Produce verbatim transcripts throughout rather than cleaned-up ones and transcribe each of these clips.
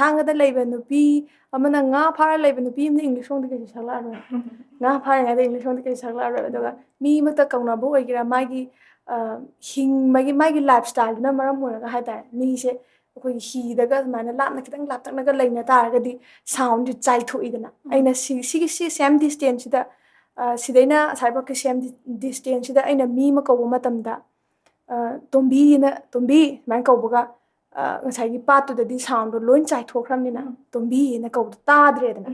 ꯊꯥꯡꯒꯗ ꯂꯩꯕ ꯅꯨꯄꯤ ꯑꯃꯅ ꯉꯥ ꯐꯥꯔ ꯂꯩꯕ ꯅꯨꯄꯤ ꯑꯃꯅ ꯏꯪꯂꯤꯁ ꯁꯣꯡꯗꯤ ꯀꯩꯁꯨ ꯁꯛꯂꯛꯑꯔꯣꯏ꯫ ꯉꯥ ꯐꯥꯔꯤꯉꯩꯗ ꯏꯪꯂꯤꯁ ꯁꯣꯡꯗꯤ ꯀꯩꯁꯨ ꯁꯛꯂꯛꯑꯔꯣꯏ꯫ ꯑꯗꯨꯒ ꯃꯤ ꯑꯃꯠꯇ ꯀꯧꯅꯕ ꯑꯣꯏꯒꯦꯔꯥ, ꯃꯥꯒꯤ ꯍꯤꯡꯕꯒꯤ, ꯃꯥꯒꯤ ꯂꯥꯏꯐ ꯁ꯭ꯇꯥꯏꯜꯗꯨꯅ ꯃꯔꯝ ꯑꯣꯏꯔꯒ ꯍꯥꯏꯇꯥꯔꯦ, ꯃꯤꯁꯦ ꯑꯩꯈꯣꯏꯒꯤ ꯍꯤꯗꯒ ꯑꯗꯨꯃꯥꯏꯅ ꯂꯥꯞꯅ, ꯈꯤꯇꯪ ꯂꯥꯞꯇꯛꯅꯒ ꯂꯩꯅ ꯇꯥꯔꯒꯗꯤ ꯁꯥꯎꯟꯁꯦ ꯆꯥꯏꯊꯣꯛꯏꯗꯅ꯫ ꯑꯩꯅ ꯁꯤ ꯁꯤꯒꯤ ꯁꯤ ꯁꯦꯝ ꯗꯤꯁꯇꯦꯟꯁꯁꯤꯗ, ꯁꯤꯗꯩꯅ ꯑꯁꯥꯏꯐꯥꯎꯀꯤ ꯁꯦꯝ ꯗꯤꯁꯇꯦꯟꯁꯁꯤꯗ ꯑꯩꯅ ꯃꯤ ꯑꯃ ꯀꯧꯕ ꯃꯇꯝꯗ, "ꯇꯣꯝꯕꯤꯅ, ꯇꯣꯝꯕꯤ" ꯁꯨꯃꯥꯏꯅ ꯀꯧꯕꯒ, ꯉꯁꯥꯏꯒꯤ ꯄꯥꯠꯇꯨꯗꯗꯤ ꯁꯥꯎꯟꯗꯣ ꯂꯣꯏ ꯆꯥꯏꯊꯣꯛꯈ꯭ꯔꯕꯅꯤꯅ "ꯇꯣꯝꯕꯤꯅ" ꯀꯧꯕꯗꯣ ꯇꯥꯗ꯭ꯔꯦꯗꯅ꯫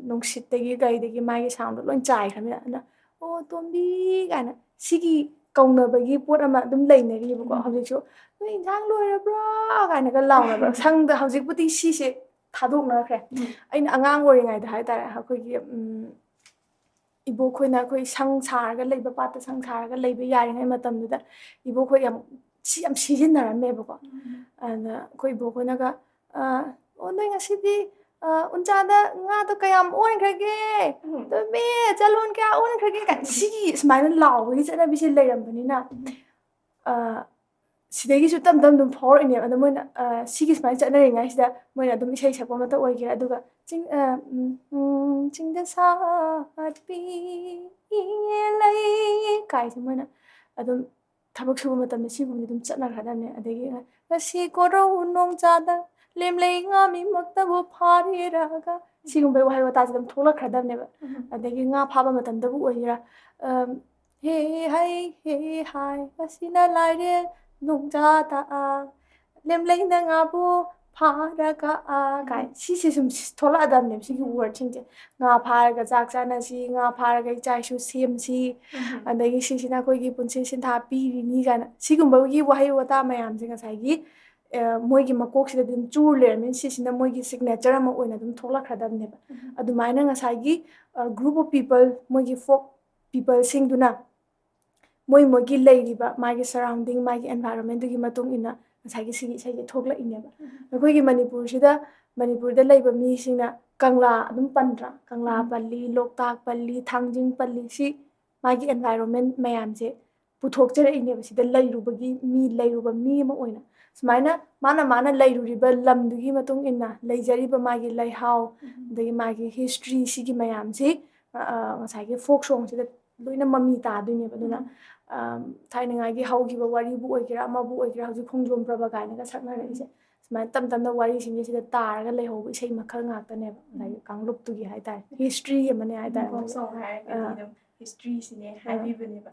ꯅꯨꯡꯁꯤꯠꯇꯒꯤ ꯀꯩꯗꯒꯤ ꯃꯥꯒꯤ ꯁꯥꯎꯟꯗꯣ ꯂꯣꯏ ꯆꯥꯏꯈ꯭ꯔꯕꯅꯤꯅ꯫ ꯑꯗꯨꯅ "ꯑꯣ, ꯇꯣꯝꯕꯤ" ꯀꯥꯏꯅ ꯁꯤꯒꯤ ꯀꯧꯅꯕꯒꯤ ꯄꯣꯠ ꯑꯃ ꯑꯗꯨꯝ ꯂꯩꯅꯔꯤꯕꯀꯣ ꯍꯧꯖꯤꯛꯁꯨ꯫ "ꯅꯣꯏ ꯏꯟꯁꯥꯡ ꯂꯣꯏꯔꯕ꯭ꯔꯣ?" ꯀꯥꯏꯅꯒ ꯂꯥꯎꯅꯕ꯫ ꯁꯪꯗ ꯍꯧꯖꯤꯛꯄꯨꯗꯤ ꯁꯤꯁꯦ ꯊꯥꯗꯣꯛꯅꯈ꯭ꯔꯦ꯫ ꯑꯩꯅ ꯑꯉꯥꯡ ꯑꯣꯏꯔꯤꯉꯩꯗ ꯍꯥꯏꯇꯥꯔꯦ, ꯑꯩꯈꯣꯏꯒꯤ, ꯎꯝ, ꯏꯕꯣꯛꯈꯣꯏꯅ ꯑꯩꯈꯣꯏ ꯁꯪ ꯁꯥꯔꯒ ꯂꯩꯕ, ꯄꯥꯠꯇ ꯁꯪ ꯁꯥꯔꯒ ꯂꯩꯕ ꯌꯥꯔꯤꯉꯩ ꯃꯇꯝꯗꯨꯗ ꯏꯕꯣꯛꯈꯣꯏ ꯌꯥꯝ ꯁꯤ ꯌꯥꯝ ꯁꯤꯖꯤꯟꯅꯔꯝꯃꯦꯕꯀꯣ꯫ ꯑꯗ ꯑꯩꯈꯣꯏ ꯏꯕꯣꯛꯈꯣꯏꯅꯒ, "ꯑ, ꯑꯣ, ꯅꯣꯏ ꯉꯁꯤꯗꯤ, ꯑ, ꯎꯟꯆꯥꯗ ꯉꯥꯗꯣ ꯀꯌꯥꯝ ꯑꯣꯟꯈ꯭ꯔꯒꯦ? ꯇꯣꯝꯕꯤ, ꯆꯂꯣꯟ ꯀꯌꯥ ꯑꯣꯟꯈ꯭ꯔꯒꯦ?" ꯀꯥꯏꯅ ꯁꯤꯒꯤ ꯁꯨꯃꯥꯏꯅ ꯂꯥꯎꯕꯒꯤ ꯆꯠꯅꯕꯤꯁꯦ ꯂꯩꯔꯝꯕꯅꯤꯅ, ꯑ, ꯁꯤꯗꯒꯤꯁꯨ ꯇꯞ ꯇꯞꯅ ꯑꯗꯨꯝ ꯐꯥꯎꯔꯛꯏꯅꯦꯕ꯫ ꯑꯗꯣ ꯃꯣꯏꯅ, ꯑ, ꯁꯤꯒꯤ ꯁꯨꯃꯥꯏꯅ ꯆꯠꯅꯔꯤꯉꯩꯁꯤꯗ ꯃꯣꯏꯅ ꯑꯗꯨꯝ ꯏꯁꯩ ꯁꯛꯄ ꯑꯃꯇ ꯑꯣꯏꯒꯦꯔꯥ, ꯑꯗꯨꯒ ꯆꯤꯡ-, ꯑ, ꯎꯝ, ꯎꯝ, "ꯆꯤꯡꯗ ꯁꯥꯠꯄꯤ ꯏꯌꯦ ꯂꯩ" ꯀꯥꯏꯁꯦ ꯃꯣꯏꯅ ꯑꯗꯨꯝ ꯊꯕꯛ ꯁꯨꯕ ꯃꯇꯝꯗ ꯁꯤꯒꯨꯝꯕꯗꯤ ꯑꯗꯨꯝ ꯆꯠꯅꯈ꯭ꯔꯗꯕꯅꯦ꯫ ꯑꯗꯒꯤ "ꯉꯁꯤ ꯀꯣꯔꯧ ꯅꯣꯡꯖꯥꯗ ꯂꯦꯝꯂꯩ ꯉꯥꯃꯤꯃꯛꯇꯕꯨ ꯐꯥꯔꯦꯔꯒ", ꯁꯤꯒꯨꯝꯕꯒꯤ ꯋꯥꯍꯩ ꯋꯥꯇꯥꯁꯦ ꯑꯗꯨꯝ ꯊꯣꯛꯂꯛꯈ꯭ꯔꯗꯕꯅꯦꯕ꯫ ꯑꯗꯒꯤ ꯉꯥ ꯐꯥꯕ ꯃꯇꯝꯗꯕꯨ ꯑꯣꯏꯒꯦꯔꯥ, ꯑꯝ, "ꯍꯦ ꯍꯩ ꯍꯦ ꯍꯥꯏ ꯉꯁꯤꯅ ꯂꯥꯏꯔꯦ ꯅꯣꯡꯖꯥꯗ ꯑꯥ, ꯂꯦꯝꯂꯩꯅ ꯉꯥꯕꯨ ꯐꯥꯔꯒ ꯑꯥ" ꯀꯥꯏ ꯁꯤꯁꯦ ꯁꯨꯝ ꯊꯣꯛꯂꯛꯑꯗꯕꯅꯦꯕ, ꯁꯤꯒꯤ ꯋꯥꯔꯗꯁꯤꯡꯁꯦ꯫ "ꯉꯥ ꯐꯥꯔꯒ ꯆꯥꯛ ꯆꯥꯅꯁꯤ, ꯉꯥ ꯐꯥꯔꯒ ꯏꯆꯥ ꯏꯁꯨ ꯁꯦꯝꯁꯤ", ꯑꯗꯒꯤ "ꯁꯤꯁꯤꯅ ꯑꯩꯈꯣꯏꯒꯤ ꯄꯨꯟꯁꯤ ꯁꯤꯟꯊꯥ ꯄꯤꯔꯤꯅꯤ" ꯀꯥꯏꯅ ꯁꯤꯒꯨꯝꯕꯒꯤ ꯋꯥꯍꯩ ꯋꯥꯇꯥ ꯃꯌꯥꯝꯁꯦ ꯉꯁꯥꯏꯒꯤ, ꯑ, ꯃꯣꯏꯒꯤ ꯃꯀꯣꯛꯁꯤꯗ ꯑꯗꯨꯝ ꯆꯨꯔ ꯂꯩꯔꯝꯃꯤꯅ ꯁꯤꯁꯤꯅ ꯃꯣꯏꯒꯤ ꯁꯤꯒꯅꯦꯆꯔ ꯑꯃ ꯑꯣꯏꯅ ꯑꯗꯨꯝ ꯊꯣꯛꯂꯛꯈ꯭ꯔꯗꯕꯅꯦꯕ꯫ ꯑꯗꯨꯃꯥꯏꯅ ꯉꯁꯥꯏꯒꯤ, ꯑ, group of people, ꯃꯣꯏꯒꯤ ꯐꯣꯛ ꯄꯤꯄꯜꯁꯤꯡꯗꯨꯅ ꯃꯣꯏ ꯃꯣꯏꯒꯤ ꯂꯩꯔꯤꯕ ꯃꯥꯒꯤ ꯁꯔꯥꯎꯟꯗꯤꯡ, ꯃꯥꯒꯤ ꯑꯦꯟꯚꯥꯏꯔꯣꯟꯃꯦꯟꯗꯨꯒꯤ ꯃꯇꯨꯡ ꯏꯟꯅ ꯉꯁꯥꯏꯒꯤ ꯁꯤꯒꯤ ꯏꯁꯩꯁꯦ ꯊꯣꯛꯂꯛꯏꯅꯦꯕ꯫ ꯑꯩꯈꯣꯏꯒꯤ ꯃꯅꯤꯄꯨꯔꯁꯤꯗ, ꯃꯅꯤꯄꯨꯔꯗ ꯂꯩꯕ ꯃꯤꯁꯤꯡꯅ ꯀꯪꯂꯥ ꯑꯗꯨꯝ ꯄꯟꯗ꯭ꯔꯥ? ꯀꯪꯂꯥ ꯄꯜꯂꯤ, ꯂꯣꯛꯇꯥꯛ ꯄꯜꯂꯤ, ꯊꯥꯡꯖꯤꯡ ꯄꯜꯂꯤ, ꯁꯤ ꯃꯥꯒꯤ ꯑꯦꯟꯚꯥꯏꯔꯣꯟꯃꯦꯟ ꯃꯌꯥꯝꯁꯦ ꯄꯨꯊꯣꯛꯆꯔꯛꯏꯅꯦꯕ ꯁꯤꯗ ꯂꯩꯔꯨꯕꯒꯤ ꯃꯤ, ꯂꯩꯔꯨꯕ ꯃꯤ ꯑꯃ ꯑꯣꯏꯅ꯫ ꯁꯨꯃꯥꯏꯅ ꯃꯥꯅ ꯃꯥꯅ ꯂꯩꯔꯨꯔꯤꯕ ꯂꯝꯗꯨꯒꯤ ꯃꯇꯨꯡ ꯏꯟꯅ ꯂꯩꯖꯔꯤꯕ ꯃꯥꯒꯤ ꯂꯩꯍꯥꯎ, ꯑꯗꯒꯤ ꯃꯥꯒꯤ ꯍꯤꯁꯇ꯭ꯔꯤ, ꯁꯤꯒꯤ ꯃꯌꯥꯝꯁꯤ, ꯑ, ꯑ, ꯉꯁꯥꯏꯒꯤ ꯐꯣꯛ ꯁꯣꯡꯁꯤꯗ ꯂꯣꯏꯅ ꯃꯃꯤ ꯇꯥꯗꯣꯏꯅꯦꯕ꯫ ꯑꯗꯨꯅ, ꯑ, ꯊꯥꯏꯅꯉꯥꯏꯒꯤ ꯍꯧꯈꯤꯕ ꯋꯥꯔꯤꯕꯨ ꯑꯣꯏꯒꯦꯔꯥ, ꯑꯃꯕꯨ ꯑꯣꯏꯒꯦꯔꯥ, ꯍꯧꯖꯤꯛ ꯈꯣꯡꯖꯣꯝ ꯄ꯭ꯔꯕ ꯀꯥꯏꯅꯒ ꯁꯛꯅꯔꯛꯏꯁꯦ, ꯁꯨꯃꯥꯏꯅ ꯇꯞ ꯇꯞꯅ ꯋꯥꯔꯤꯁꯤꯡꯁꯦ ꯁꯤꯗ ꯇꯥꯔꯒ ꯂꯩꯍꯧꯕ ꯏꯁꯩ ꯃꯈꯜ ꯉꯥꯛꯇꯅꯦꯕ, ꯉꯁꯥꯏꯒꯤ ꯀꯥꯡꯂꯨꯞꯇꯨꯒꯤ ꯍꯥꯏꯇꯥꯔꯦ, ꯍꯤꯁꯇ꯭ꯔꯤ ꯑꯃꯅꯦ ꯍꯥꯏꯇꯥꯔꯦ꯫ ꯐꯣꯛ ꯁꯣꯡ ꯍꯥꯏꯔꯒꯗꯤ ꯑꯗꯨꯝ ꯍꯤꯁꯇ꯭ꯔꯤꯁꯤꯅꯦ ꯍꯥꯏꯕꯤꯕꯅꯦꯕ꯫